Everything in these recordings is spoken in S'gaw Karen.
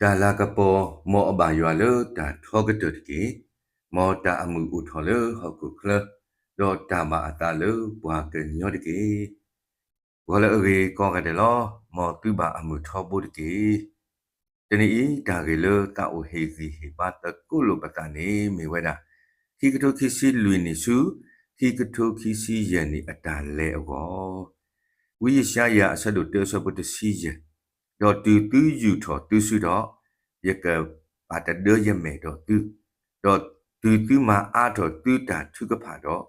တၢ်လၤကပီၤ, မ်အဘၣ်ယွၤလၢတၢ်ထီကတၢၢ်တက့ၢ်. မ်တၢ်အမုာ်အိၣ်ထီၣ်လၢဟီၣ်ခိၣ်ချၢ, ဒီးတၢ်ဘၣ်အသးလၢပှၤကညီတက့ၢ်. ဂီၤလၢအဂ့ၤကိးဂၤဒဲးလီၤ. မ်သုဘၣ်အမုာ်ထီဘိတက့ၢ်. တနံၤအံၤ တၢ်ဂ့ၢ်လၢသးအိၣ်ဟ့ၣ်ဂံၢ်ဟ့ၣ်ဘါသကိးလိာ်ပသးန့ၣ်မ့ၢ်ဝဲဒၣ် ခံကထိခံဆံလွံၢ်နံၣ်ဆူ ခံကထိခံဆံယဲၢ်နံၣ်အတၢ်လဲၤအဂီၢ်. ဝံယၡါယၤအဆၢဒိၣ်တၢအဆၢဖိတဆံယဲၢ်, ဒီးတုၤသုယူာ်ထီၣ်သုစုဒီး, ယကပာ်တဒၢယမဲာ်ဒီးသု, ဒီးတုၤသုမၤအါထီၣ်သုတၢ်ထုကဖၣ်ဒီး,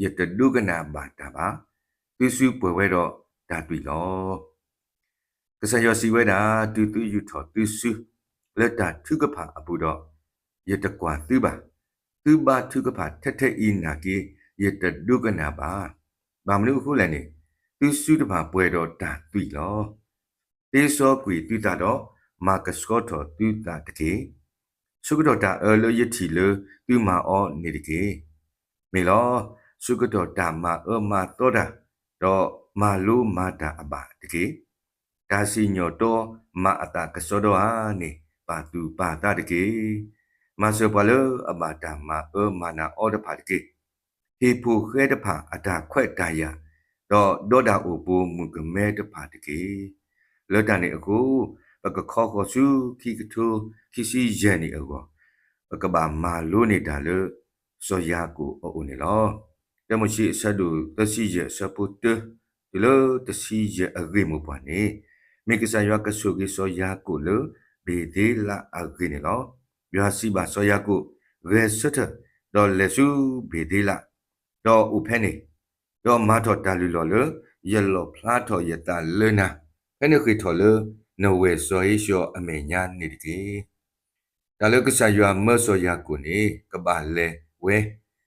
ယတဒိကနၣ်ဘၣ်တၢ်ဘၣ်. သုစုပှဲၤဝဲဒီးတၢ်သွံၣ်လီၤ. ကစၢ်ယွၤစံးဝဲဒၣ်, တုၤသုယူာ်ထီၣ်သုစု လၢတၢ်ထုကဖၣ်အပူၤဒီး, ယတကွၢ်သုဘၣ်. သုဘါထုကဖၣ်ထဲထဲအံၤနာ်က့, ယတဒိကနၣ်ဘၣ်. ဘၣ်မနုၤအဃိလဲၣ်န့ၣ်, သုစုတဖၣ်ပှဲၤဒီးတၢ်သွံၣ်လီၤ. သ့စီကွံာ်သုသးဒီး, မၤကဆှီထီၣ်သုသးတက့ၢ်. ဆိကတီၢ်တၢ်အၢလၢယထံၣ်လၢသုမၤအီၤန့ၣ်တက့ၢ်. မ့ၢ်လီၤ, ဆိကတီၢ်တၢ်မၤအၢမၤသီတၢ်, ဒီးမၤလိမၤတၢ်အဘၣ်တက့ၢ်. တၢ်စံၣ်ညီၣ်တီမၤအသးကစီဒီဧါန့ၣ်, ပာ်သူၣ်ပာ်သးတက့ၢ်. မၤစၢၤပှၤလၢအဘၣ်တၢ်မၤအၢမၤနးအီၤတဖၣ်တက့ၢ်. ဟ့ၣ်ဖိဃဲတဖၣ်အတၢ်ခွဲးတၢ်ယာ်, ဒီးဒီဒၣ်အိၣ်ပိာ်မုၣ်ကမဲတဖၣ်တက့ၢ်. လၢတၢ်န့ၣ်အဃိ, ပကခီဃီၤဆူခံကထိခံဆံယဲၢ်နံၣ်အဂီၢ်, ပကဘၣ်မၤလိန့ၢ်တၢ်လၢ စီၤယၤကိာ်အအိၣ်န့ၣ်လီၤ. တၢမိၤၡ့အဆၢဒိၣ်သၢဆံယဲၢ်အဆၢဖိတၢ, တုၤလၢတဆံယဲၢ်အဂ့ၢ်မိၢ်ပှၢ်န့ၣ်, မ့ၢ်ကစၢ်ယွၤကဆိၣ်ဂ့ၤစီၤယၤကိာ်လၢဘ့ၤသ့လးအဂ့ၢ်န့ၣ်လီၤ. ယွၤစံးဘၣ်စီၤယၤကိာ်, ဂဲၤဆၢထၢၣ်, ဒီးလဲၤဆူဘ့ၤသ့လး, ဒီးအိၣ်ဖဲန့ၣ်, ဒီးမၤထီၣ်တၢ်လုၢ်လီၢ်လၢယလီၣ်ဖျါထီၣ်ယသးလၢနၤ, ဖဲနဃ့ၢ်ထီၣ်လၢနဝဲၢ်စီၤဧ့ၡီၤအမဲာ်ညါန့ၣ်တက့ၢ်. တၢ်လၢကစၢ်ယွၤမၢစီၤယၤကိာ်န့ၣ် ကဘၣ်လဲၤဝဲ,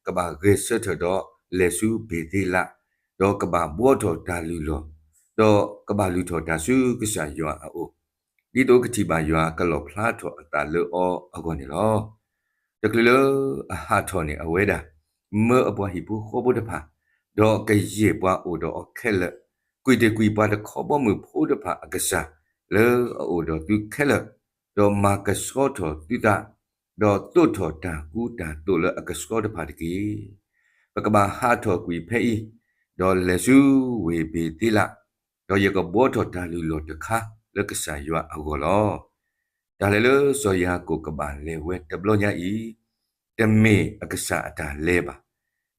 ကဘၣ်ဂဲၤဆၢထၢၣ်ဒီးလဲၤဆူဘ့ၤသ့လး, ဒီးကဘၣ်ဘှီထီၣ်တၢ်လုၢ်လီၢ်, ဒီးကဘၣ်လုၢ်ထီၣ်တၢ်ဆူကစၢ်ယွၤအအိၣ်, ဒ်သိးကထံၣ်ဘၣ်ယွၤကလီၣ်ဖျါထီၣ်အသးလၢအီၤအဂီၢ်န့ၣ်လီၤ. တချုးလၢအဟးထီၣ်န့ၣ် အဝဲဒၣ်မၢအပှၤဟံၣ်ဖိဃီဖိတဖၣ်, ဒီးကယဲၢ်ပှၤအိၣ်ဒီးအီၤခဲလၢာ်, ကွံာ်တ့ၢ်ကွံာ်ပှၤတခီဘီမုၢ်ဖိတဖၣ်အကစၢ်လၢအအိၣ်ဒီးသုခဲလၢာ်, ဒီးမၤကဆှီထီၣ်သုသး, ဒီးသိးထီၣ်တၢ်ကူတၢ်သိးလၢအကဆှီတဖၣ်တက့ၢ်. ပကဘၣ်ဟးထီၣ်ကွံာ်ဖဲအံၤ, ဒီးလဲၤဆူဝ့ၢ်ဘ့ၤသ့လး, ဒီးယကဘှီထီၣ်တၢ်လုၢ်လီၢ်တခါလၢကစၢ်ယွၤအဂီၢ်လီၤ. တၢ်လဲၤလၢစီၤယၤကိာ်ကဘၣ်လဲၤဝဲတဘျီညါအံၤ, တမ့ၢ်အကစၢ်အတၢ်လဲၤဘၣ်.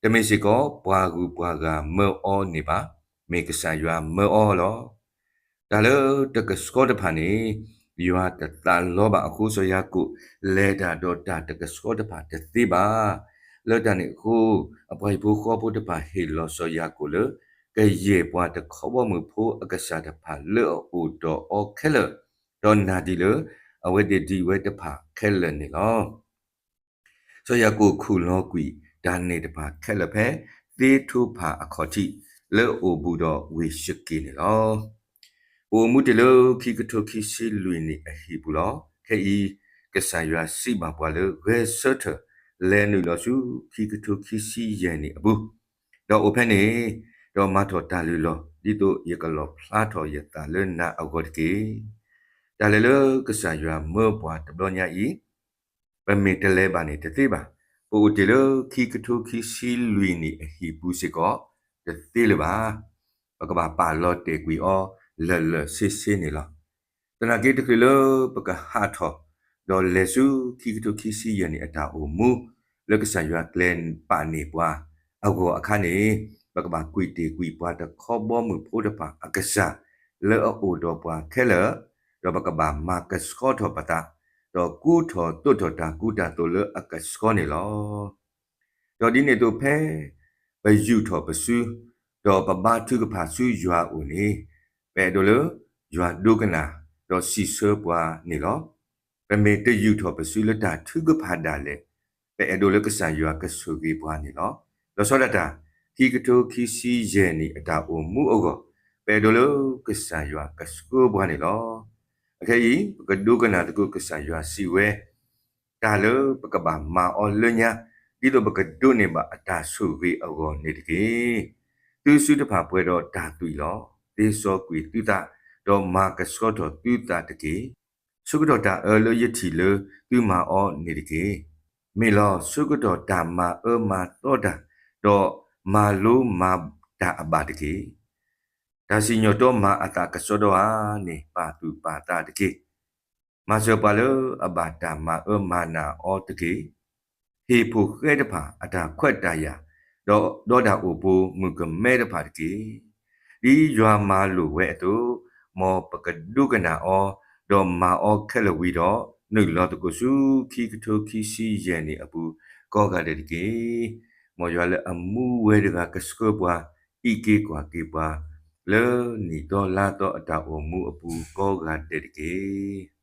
တမ့ၢ်စ့ၢ်ကီးပှၤဂုၤပှၤဂၤမၢအီၤန့ၣ်ဘၣ်, မ့ၢ်ကစၢ်ယွၤမၢအီၤလီၤ. တၢ်လၢတကဆှီတဖၣ်န့ၣ်, ယွၤတသးလီဘၣ်အဃိ စီၤယၤကိာ်လဲၤတၢ်ဒီးတၢ်တကဆှီတဖၣ်တသ့ဘၣ်. လၢတၢ်န့ၣ်အဃိ, အပှၤဟံၣ်ဖိဃီဖိတဖၣ်ဟ့ၣ်လီၤစီၤယၤကိာ်လၢ ကယဲၢ်ပှၤတခီဘီမုၢ်ဖိအကစၢ်တဖၣ်လၢအအိၣ်ဒီးအီၤခဲလၢာ်, ဒီးနာ်ဒံးလၢအဝဲသ့ၣ်ဒံးဝဲတဖၣ်ခဲလၢာ်န့ၣ်လီၤ. စီၤယၤကိာ်ခူၣ်လီၤကွံာ်တၢ်န့ၢ်တဖၣ်ခဲလၢာ်ဖဲ သ့ထိဖၣ်အခီၣ်ထံး လၢအအိၣ်ဘူးဒီးဝ့ၢ်ၡက့ၣ်န့ၣ်လီၤ. ပအိၣ်မူတ့ၢ်လၢခံကထိခံဆံလွံၢ်နံၣ်အဟံၣ်ပူၤလီၤ. ခဲအံၤ, ကစၢ်ယွၤစံးဘၣ်ပှၤလၢ ဂဲၤဆၢထၢၣ်လဲၤနုာ်လီၤဆူခံကထိခံဆံယဲၢ်နံၣ်အပူၤ, ဒီးအိၣ်ဖဲန့ၣ်, ဒီးမၤထီၣ်တၢ်လုၢ်လီၢ် ဒ်သိးယကလီၣ်ဖျါထီၣ်ယသးလၢနၤအဂီၢ်တက့ၢ်. တၢ်လဲၤလၢကစၢ်ယွၤမၢပှၤတဘျီညါအံၤ, ပမ့ၢ်တလဲၤဘၣ်န့ၣ်တသ့ဘၣ်. ပအိၣ်တ့ၢ်လၢခံကထိခံဆံလွံၢ်နံၣ်အဟံၣ်ပူၤစ့ၢ်ကီးတသ့လၢၤဘၣ်. ပကဘၣ်ပာ်လီၤတဲာ်ကွံာ်အီၤလၢာ်လၢာ်ဆ့ဆ့န့ၣ်လီၤ. သနာ်က့တချုးလၢပကဟးထီၣ်, ဒီးလဲၤဆူခံကထိခံဆံယဲၢ်နံၣ်အတၢ်အိၣ်မူ, လၢကစၢ်ယွၤကျဲၤပာ်န့ၢ်ပှၤအဂီၢ်အခါန့ၣ်, ပကဘၣ်ကွံာ်တ့ၢ်ကွံာ်ပှၤတခီဘီမုၢ်ဖိတဖၣ်အကစၢ်လၢအအိၣ်ဒီးပှၤခဲလၢာ်, ဒီးပကဘၣ်မၤကဆှီထီၣ်ပသး, ဒီးကူထီၣ်သိးထီၣ်တၢ်ကူတၢ်သိးလၢအကဆှီန့ၣ်လီၤ. ဒီးဒ်န့ၣ်အသိးဖဲပယူာ်ထီၣ်ပစု, ဒီးပဘါထုကဖၣ်ဆူယွၤအအိၣ်န့ၣ်, ပအဲၣ်ဒိးလၢယွၤဒိကနၣ်, ဒီးစံးဆၢပှၤန့ၣ်လီၤ. ပမ့ၢ်တယူာ်ထီၣ်ပစုလၢတၢ်ထုကဖၣ်ဒၣ်လဲာ်, ပအဲၣ်ဒိးလၢကစၢ်ယွၤကဆိၣ်ဂ့ၤပှၤန့ၣ်လီၤ. လီၤဆီဒၣ်တၢ်, ခံကထိခံဆံယဲၢ်နံၣ်အတၢ်အိၣ်မူအဂီၢ်, ပအဲၣ်ဒိးလၢကစၢ်ယွၤကဆှၢပှၤန့ၣ်လီၤ. အခဲအံၤ, ပကဒိကနၣ်သကိးကစၢ်ယွၤစံးဝဲ တၢ်လၢပကဘၣ်မၤအီၤလၢညါ, ဒ်သိးပကဒိးန့ၢ်ဘၣ်အတၢ်ဆိၣ်ဂ့ၤအဂီၢ်န့ၣ်တက့ၢ်. သုစုတဖၣ်ပှဲၤဒီးတၢ်သွံၣ်လီၤ. သ့စီကွံာ်သုသး, ဒီးမၤကဆှီထီၣ်သုသးတက့ၢ်. ဆၢကတီၢ်တၢ်အၢလၢယထံၣ်လၢသုမၤအီၤန့ၣ်တက့ၢ်. မ့ၢ်လီၤ, ဆၢကတီၢ်တၢ်မၤအၢမၤသီတၢ်, ဒီးမၤလိမၤဒၣ်အဘၣ်တက့ၢ်. တၢ်စံၣ်ညီၣ်တီမၤအသးကဆှီဒီဧါန့ၣ် ပာ်သူၣ်ပာ်သးတက့ၢ်. မၤစၢၤပှၤလၢအဘၣ်တၢ်မၤအၢမၤနးအီၤတက့ၢ်. ဟ့ၣ်ဖိၣ်ဃဲတဖၣ်အတၢ်ခွဲးတၢ်ယာ်, ဒီးဒီးတၢ်အိၣ်ဖှိၣ်မုၣ်ကမဲတဖၣ်တက့ၢ်. ဒ်ယွၤမၤလိာ်ဝဲအသိး, မ်ပကဒိကနၣ်အီၤ, ဒီးမၤအီၤခဲလၢာ်ဝံၤဒီး, နုာ်လီၤသကိးဆူခံကထိခံဆံယဲၢ်နံၣ်အပူၤကိးဂၤဒဲးတက့ၢ်. မ်ယွၤလၢအမူဝဲတဂၤကဆှၢပှၤ, အံးက့ၤကွၢ်က့ၤပှၤ, လၢနံၣ်သီလါသီအတၢ်အိၣ်မူအပူၤကိးဂၤဒဲးတက့ၢ်.